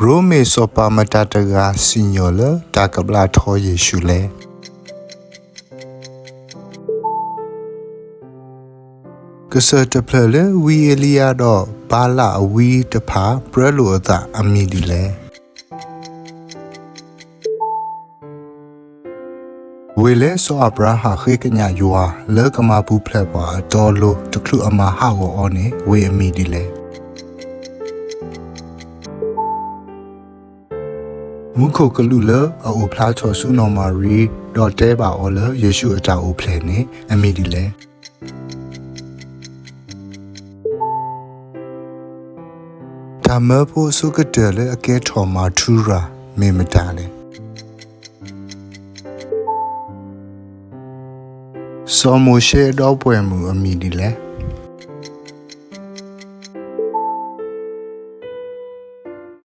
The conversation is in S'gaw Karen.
ရိမ့ၤစီၤပၤမတၤတဂၤစံၣ်ညီၣ်လၢတၢ်ကဘျါထီယ့ၣ်ၡူးလဲၣ်. ကစၢၢ်တဖျၢၣ်လၢဝံအ့လံယၤဒီးဘၤလးအဝံတဖၣ်ပြၢလိာ်အသးအမံၤဒ်လဲၣ်. ဝ့ၢ်လၢစီၤအၤဘြၤဟၣ်ဃ့ကညးယွၤလၢကမၤပူၤဖျဲးပှၤအတီအလိၤ တချုးအမၤဟးဂီၤအီၤန့ၣ် ဝ့ၢ်အမံၤဒ်လဲၣ်. မူခိၣ်ကလူးလၢအအိၣ်ဖျါထီၣ်ဆူနီၢ်မၤရံ ဒီးတဲဘၣ်အီၤလၢယ့ၣ်ၡူးအတၢ်အိၣ်ဖျဲၣ်န့ၣ် အမံၤဒ်လဲၣ်. တၢ်မၢဖိအဆိကတၢၢ်လၢအကဲထီၣ်မၤထူရၤ မ့ၢ်မတၤလဲၣ်. စီၤမိၤၡ့အဒီပုၢ်ဝဲၢ်မုၣ်အမံၤဒ်လဲၣ်.